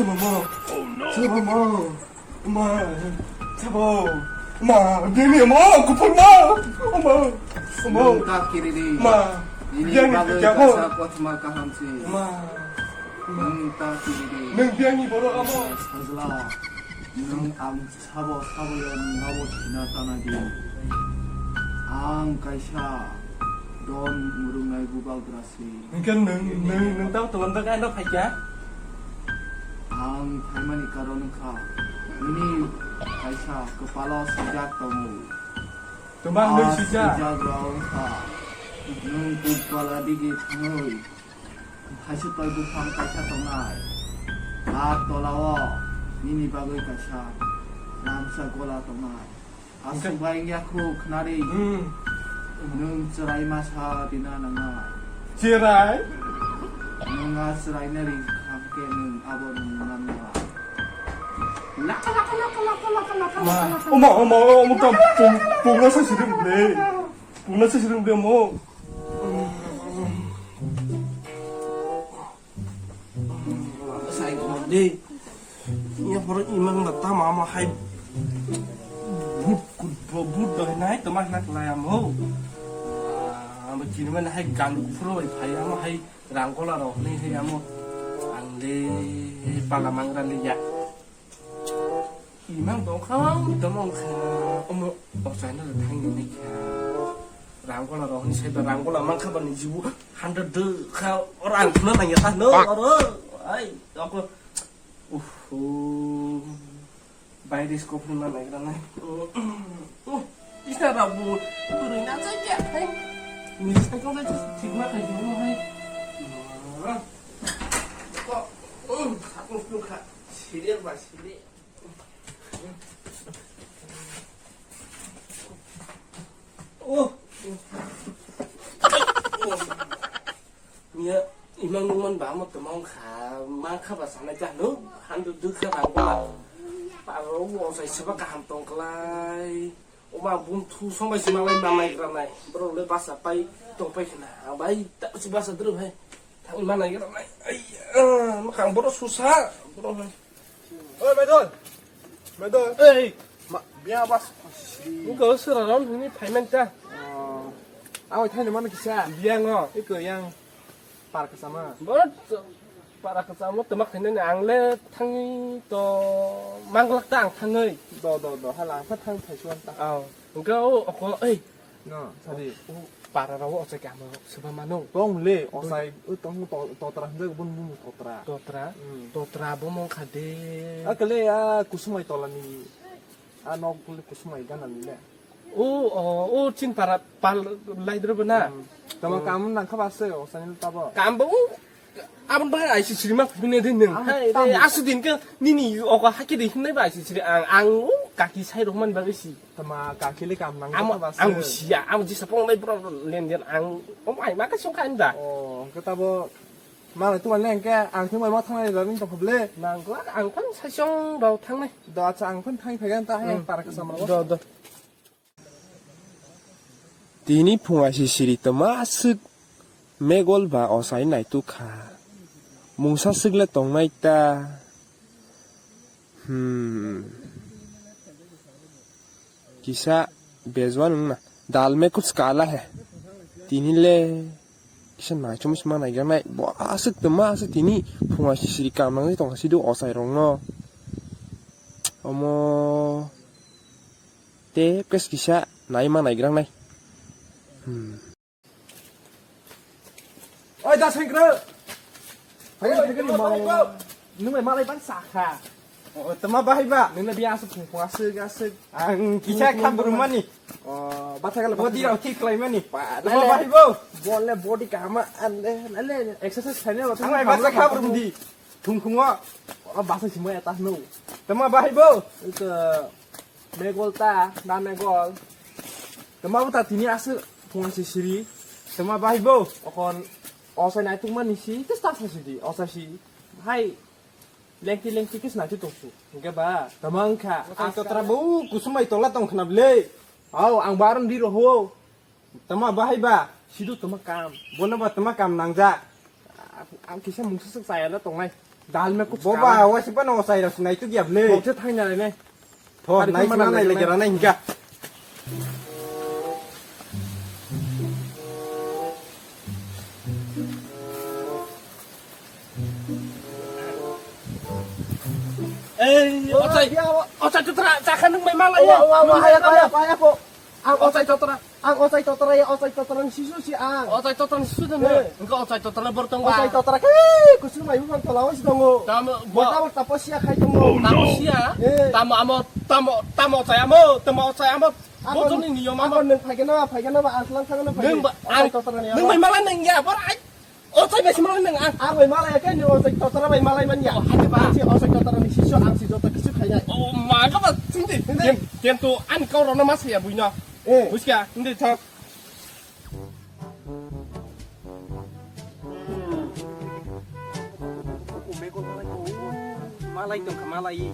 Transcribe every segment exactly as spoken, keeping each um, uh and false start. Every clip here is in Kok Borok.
Mama. Mama. Ma. Sabo. Ma. Bini ma. Kupur ma. Ma. Ma. Nung ta kiri di. Ma. Ini bagwi kaisa kothoma kaham se. Ma. Nung ta kiri di. Nung biang ni borok amo. Sajla. Nung ang sabo sabo ya nung abo sina tana di. Ang kaisa don murungnai bubagra. Hingke nwng, nwng, nwng tamo tongmani bagwi ano phaikha? Ang phaimani karon wngkha, nini kaisa kwpalo swijak tongo. Twma hwnwi swijak? Swijak rok wngkha, nwng Pukbala digi thangwi, haisukpai buphang kaisa tongnai. A tolao nini bagwi kaisa ramsa gola tongnai. Aswk bai wngya kho khnari. Hmm. Nwng chwrai masa rina nangnai. Chwrai? Nwng a chwraina ri kha khe nwng abo nwng nangnai. Laka, laka, laka. Ma, omo, omo, omo, ka pung-, pungno sa sirim de. Pungno sa sirim de mo. Sai khorok de. Yang khorok imang ba tamo amo hai but kut bo but doi nai toma hna klai amo. Ah, amo chini mani hai gan phuro bai phai amo hai rangkola rok ni hai amo. Ang de pala mangra ni ya. Imang tongkha, tamo wngkha, omo, o chaina le thangni naikha. Ranggola rok hwnwi sai ba ranggola mankha ba ni jibu hundred de kha, o rang khna nangya ta no, oro, ai, ako, uhu, virus ko phunna naigra nai. Isna rabu, bwrwi na chai kya, hai. Ni sai kong sai thik ma khai no hai. Ko, um, sakung kha, serial ba serial. Oh. Ya, imang nungman ba mo tamo kha, ma kha ba sanai ja no, handu du kha ba ko. Paro wo sai seba kaham tong klai. Oma bum thu song bai sima bai manai granai. Bro le basa pai tong pai khna. Ang bai ta si basa dru hai. Thang manai granai. Ai, ah, ma kang bro susa. Bro hai. Oi, Maidol. Maidol. Ei. Ma, biang bas. Nungkha o sura ron hwnwi phaiman ta. Oh. Awai thaini mano kisa. Biang o. Iko yang para kasama. Bot para kasama temak thainani ang le thangwi to manglak ta ang thangwi. Do, do, do. Hala ang thang thaisuan ta. Aw. Nungkha o oko ei. No, sadi. O para rao o chai kamo seba mano. Tong le, o sai, o tong to, totra hwnjak bun bun totra. Totra? Hmm. Totra bo mong kha de. A kale a kusumai tola ni. A nok kule kusumai gana ni le. O, o, o chin para pal lai dro bana. Hmm. Tama kam nang kha ba se o sai ni tabo. Kam bo Aboni bagwi I C C rima phine din nung. Ang hai, tam- re, asu din ke nini ogo hake de hinai ba I C C ri ang, ang, o, kaki sai rok man bagwi si. Tama kaki le kam nang Amo, ba se. Ang siya, amo jisa pong nai bro len den ang, o mai ma ka song khan da. Oh, ke tabo malai tu wan leng ke ang thung mai ma thang nai da ning to phoble. Nang ko ang phan sa song rau thang nai. Do acha ang phan thang phagan ta hai Hmm. para ka samra. Do, do. Tini phunga si siri toma aswk megol ba osai naituk kha. Mungsa swk le tongnai ta. Hmm. Kisa bejuan wngna. Dal mein kuch kala hai. Tini le kisa naichomwi se ma naijaknai. Bo aswk toma aswk tini phunga si siri kam nangwi tongkha sidu osai rokno. Omo. Tei pes kisa nai ma naigra nai. Hmm. Oi, da sengkro. Hai, hai, hai, mau. Nung mai malai ban sakha. Oh, tama bahai ba? Nung na biasa phung phung aswk aswk. Ang kisa kha burmani. Oh, batha kala. Body rau thik lai mani. Tama bahai bo? Bol le body kama an le, le, le, exercise khaina lo. Ang mai batha kha burmdi. Thung khungo. Oh, basa simo eta no. Tama bahai bo? Ito. Megol ta, na megol. Tama bo ta tini aswk phung si siri. Tama bahai bo. Okon osai naituk mani si, tes ta sa sidi, osai si. Hai, lengti lengti kis naituk tongsu. Hingke ba, tama wngkha. Osai totra bo kusumai tola tong khna bwle. Hau, ang baron di roho. Tama bahai ba. Sidu tama kam. Bono ba tama kam nangja. Ang kisa mungsa swk chaya na tongnai. Dal me kuch Boba, kala. Wasi pa no osai ras nai tu giap le. Bokse thai na le ne. Tho, hari nai phone sima mana nai le nai. Gera nai hinga. Ei, ochai, ochai tutra, chakha nung mai malai. Wa, wa, wa, haya, haya, haya, po. Ang ochai totra. Ang ochai totra ya, ochai totra ni sisu si ang. Ochai totra ni sisu de ne. Eh. Engka ochai totra bor tong ba. Ochai totra ke kusum mai bang tola wis tongo. Tamo, bo- Bota bota posia khai tongo. Tamo sia. Eh. Tamo amo, tamo, tamo ochai amo, tamo ochai amo. Botoni niyom amo. Nung phaikeno, phaikeno ba aslang thangno phai. Nung ba, ochai totra ni. Nung mai malai nang ya, bor ai. O chai bai si malai nang ang. Ang bai malai khe ni o chai totra bai malai man ya. O, hai ba. Ang si o chai totra ni sisu ang si joto kisu khainai. O ma ka ba sindi. Sindi. Ken, ken tu an kau rona mas ya buino. Eh. Buska, hindi thok. Malai tong kha malai.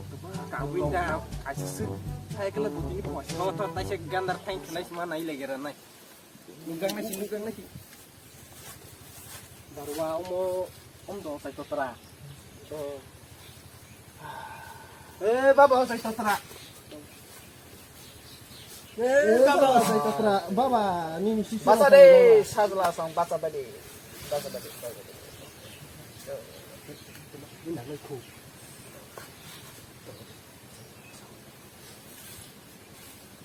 Ka buin da asu. Hai kala butini pos. Thok thok tai se gandar thain khlai ma nai le gera nai. Nukjak nai si, nukjak nai si. Barwa omo, om do sai totra. Eh, baba, sai totra. Eh, baba, sai totra. Baba, nini si. Basa de, sajla song, basa bade. Basa bade, basa bade.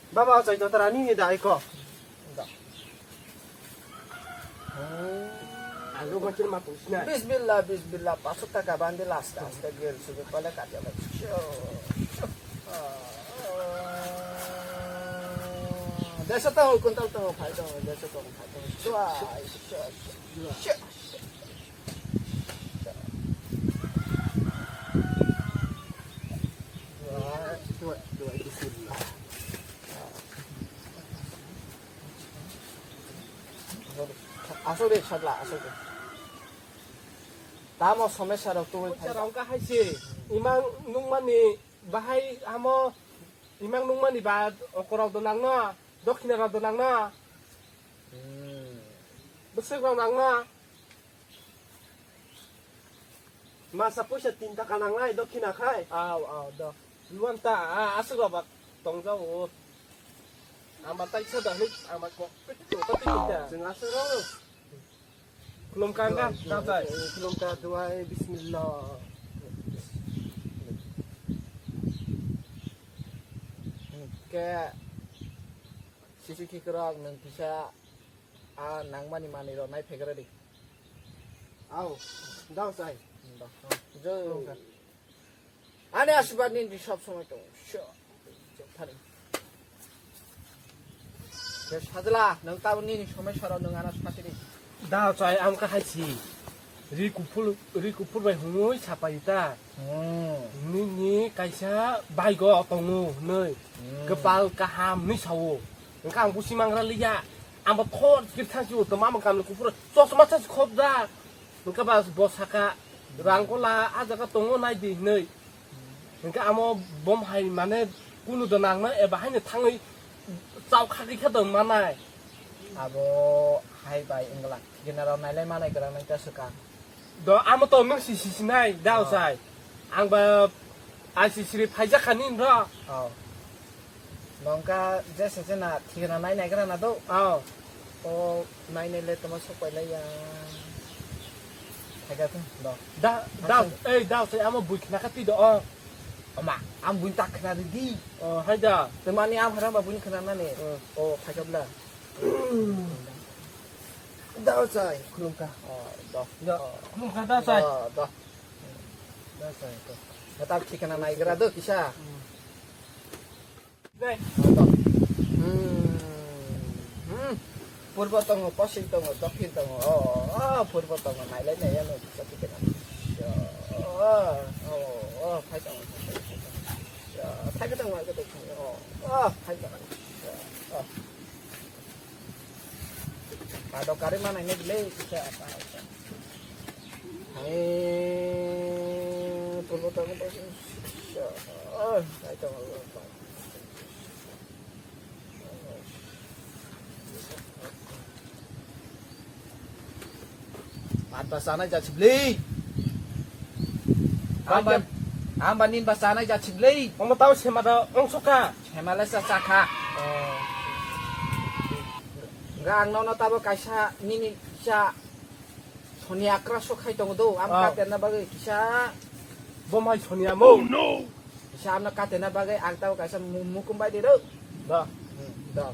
Baba, chai totra nini da iko. Da. Alo machin ma pusna. Bismillah, bismillah. Pasuk taka bandi last, last gel sudah pala kata lagi. Desa tahu, kuntal tahu, phai tahu, desa tahu, phai tahu. Chua, chua, chua. Asok de, sajla, asok de. Tamo somesya rok tubui phai. Rong ka hai se, imang nungmani bahai amo, imang nungmani ba okorok do nangno, dokhina rok do nangno. Hmm. Bwswk rok nangno. Masa puisa tin taka nangnai dokhina khai. Aw, aw, do. Luan ta, a, aswk rok ba tongjago. Ama tai sa da hnik, ama kok. Aw, chwng aswk rok. Khulumkha wngkha, Duhai, tang tai. Khulumkha, duhai, bismillah. Ke, sisi khikrok, nwng kisa, a, nangmani manwi rok nai phegra di. Aw, dao chai. Dao. Ani asibad nini sob somoi tongo. Sure. Thani. Ke sajla, nwng tabuk nini somoi soro nwng ano sakini. Dao chai, ang kahai si. Ri kuphur, ri kuphur bai hwnwi sapai ta. Hmm. Nini kaisa baigo tongo hwnwi. Hmm. Kwpal kaham hwnwi sao. Wngkha ang busi mangra liya. Ang bo thor kir thang si o, tma mangkam ni kuphur. Chosma sa si khop da. Wngkha ba bo saka, "Rangkola, a jaga tongo, nai di," hinwi. Hinkhe amo bom hai mane kunu da nangna eba haino thangwi chao khagwi khe da manai. Abo hai bai wngla, general nailai manai kwrang nai ta swkang. Do amo to nwng si si sinai, dao sai. Ang ba I C C ri phaijak kha nini ro. Oh. Nongka jesa jena thikna nai nai gra na do. Ao. O nai nai le toma sok pai lai ya. Thaga thung do. Da, da, ei, da, sai amo bui khna kha twi do, o. Ama, am bui tak khna di. O, hai da. Temani am haram ba bui khna na ni. O. O, thaga bla. Da, sai, khulumkha. O, do. Da, khulumkha, da, sai. Do, do. Da, sai, do. Nata thikna nai gra do kisa. Hmm. Dai. Hmm. Hmm. Purbo tongo, poschim tongo, dokhin tongo. O, o, purbo tongo, nailai nai ano, jati kena. O, o, o, phai tongo, phai tongo. O, phai tongo, phai tongo. O, o, phai tongo. O. Padok kari mana ini beli, bisa apa? Hai, purbo tongo, poschim. O, phai tongo. Pata sana jachibli. Hamba, hamba nin ba chanai ja chiblei. Omo tao sema da ongsoka. Sema le sa chakha. Ga ang nono tabo kaisa nini kisa Sonia kra sok khai tongo do. Am Ah. Ka tenna bagwi kisa. Bo mai Sonia mo. Kisa amna ka tenna bagwi ang tabo kaisa mu-, mukum bai de do. Da. Hmm, da.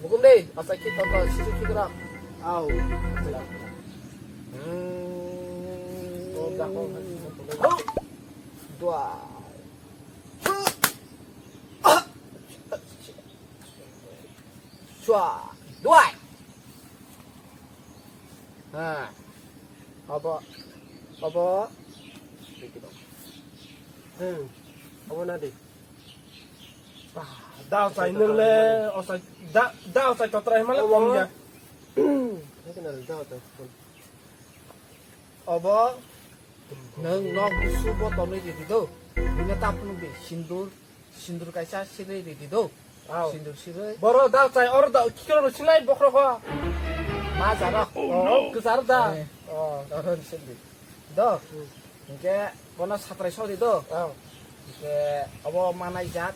Mukum de, asa ki tonto, sisi ki kra. Au. Hmm. Oh, da, oh, oh. Dua. Chua. Dua. Ha. Obo. Obo. Hmm. Obo na di. Da chai nung le, o chai, da, da chai totra himala Obo. Kong ya. Hai kana da chai. Obo. Nung nok busu bo tonwi ridi do. Bini tap nung di sindur. Sindur kaisa sirwi ridi do. Au. Sindur sirwi. Boro da chai oro da kikoro sinai bokro kho. Ma jaro. Oh, no. Kwchar da. Eh. Oh, oro sindi. Do. Hmm. Hingke bono satrai sori do. Au. Hingke obo manai jat.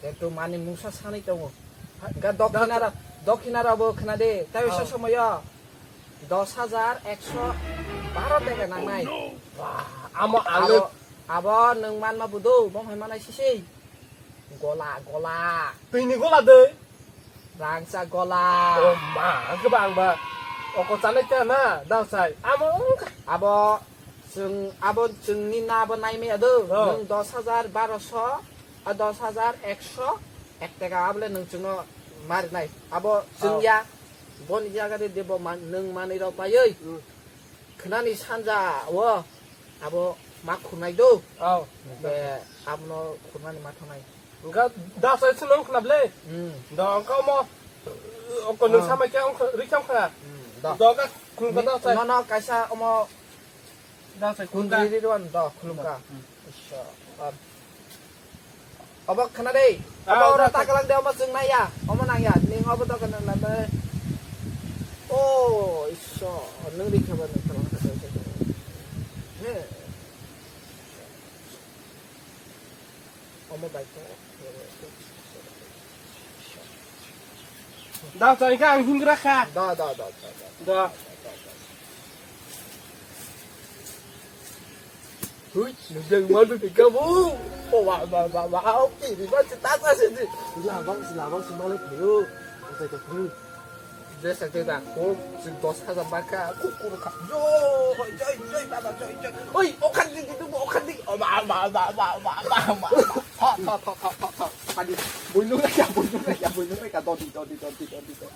Etu mani mungsa sanai tongo. Hingke dokhina ra, dokhina ra bo khna de. Tayo Au. Sa somoyo dos hajar ekso baro teka nangnai. Wah, amo ang Abo, abo nwng manma budu, bong hai manai sisi. Gola, gola. Twi ni gola de. Rangsa gola. Oh ma, ang khe ba ang ba. Oko chanai ta na, dal sai. Amo wngkha. Abo, chwng, abo chwngni na abo naimaya do. Oh. Nwng dos hajar baroso, a, dos hajar ekso, ek teka abole nwng chwngno marinai. Abo chwng Oh. Ya, boni jaga de debo man, nwng manwi rok paioi. Hmm. Khnani sanja o abo ma khurnai do. Oh. Be abono khurnani ma thanai. Engka da sai sino khna ble. Hmm. Do engka mo. Oko nung Oh. Samai kya ongkha rikam kha. Hmm. Do. Do ka khun ka da sai. No, no, kaisa omo Da sai khun ka. Kundri ri wan do khulum ka. Hmm. Isha. Obo khna dei. Ah, obo oro da, ta da. Kalang de obo chwng nai ya. Omo nang ya. Ning obo dokan nang nang de. Oh, iso. Nung ri khaba nung kalang kha. He. Omo bai ko. Da chai ka ang hingra kha. Da, da, da, da, da. Da. Hui, nujang malu ni kamu. Oh, wa, wa, wa, wa, au, ki, di ba, ta, ta, si, di. Labang, si, labang, si, malu, ki, yo. Otai, otai, otai. Dress, otai, otai. Oh, si, dos hajar baka. Ku, ku, ka. Yo, joi, joi, baba, joi, joi. Oi, okan, di, di, di, okan, di. Oh, ma, ma, ma. Tho, tho, tho, tho, tho, tho. Tadi, buinu, ya, buinu, ya, buinu, ya, dodi, dodi, dodi, dodi, dodi.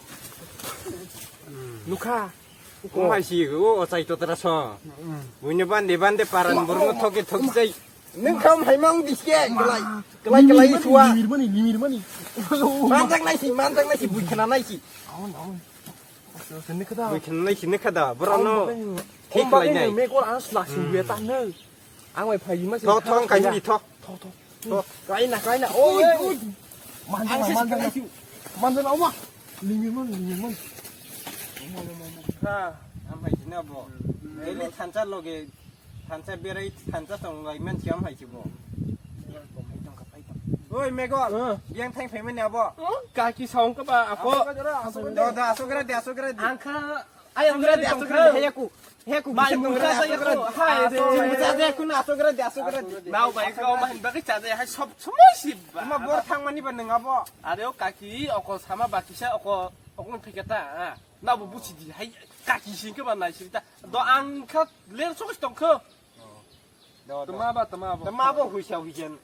Nukha. Omo hai si, o, o chai totra so. Buino bande, bande, paran bormo thoke, thoke chai. Nung kham hai mang di ke, kelai, kelai, kelai suwa. Limir mani, limir mani. Manjak nai si, manjak nai si, bui khana nai si. Aun, aun. Sini kada. Bui khana nai si, ne kada, boro no. Thik lai nai. Me kol anas laksing gue ta ne. Ang bai phai ma se. Thok, thok, kaisa di thok. Thok, thok. Thok. Kaina, kaina. Oi, oi. Manjana, manjana. Manjana, oma. Lingirman, lingirman. Ha, am hai sini abo. Daily thansa loge, thansa berai, thansa tong lai man siam hai sibo. Oi, Megol. Biang thang phaimani abo. Kaki saung ka ba, apo. Do, do, asok ra de, asok ra de. Angkha Ayang asok ra de, asok ra de, heyaku. Heyaku, mai mungsa sa yaku. Hai de. Mungsa de ku na asok ra de, asok ra de. Nau bai ka ma hin bagwi cha de, hai sob somoi si. Ma bor thang mani ba nang abo. Are o kaki, oko sama ba kisa, oko, oko thike ta. Na bo buchi di, hai kaki sing ke ba nai sing ta. Do ang kha ler sok tong kho. Tama ba, tama ba. Tama bo huisa huisen.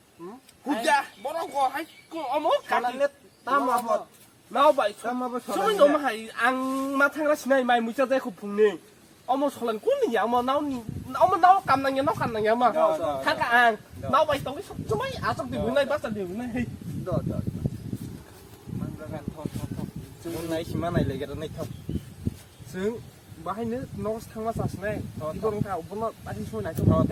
Huja, borok go hai ko omo kaki. Tama bo. Nau bai. Tama bo. Sumui no ma hai ang ma thangra sinai mai mucha jai khu phungni. Omo solan kun ni ya omo nau ni omo nau kam nang ya nau kam nang ya ma. Thaka ang. Nau bai tong sumui asok di bunai basa di bunai. Do do. Manjaga thok thok thok. Chwng nai sima nai legera nai thok. Chwng bahai no nogo thangma chasnai. Ibor wngkha bono bahai soi nai thok.